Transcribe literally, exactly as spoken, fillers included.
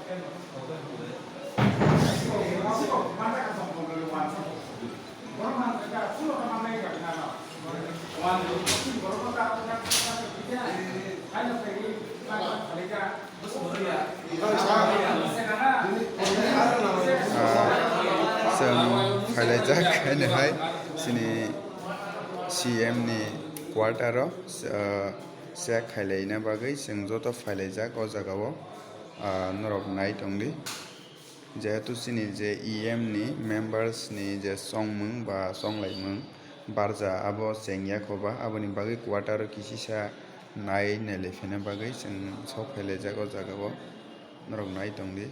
Chwng phailaijak haino hai chini C M ni quarter o, ah, check khailaina bagwi chwng joto phailaijak o jaga o, ah, norok nai tongdi. Jehetu chini je E M ni members ni je chongmung ba chonglaimung barja abo chengya khoba, aboni bagwi quarter o kisisa nai nailai phaina bagwi chwng sok phailaijak o jaga o, norok nai tongdi.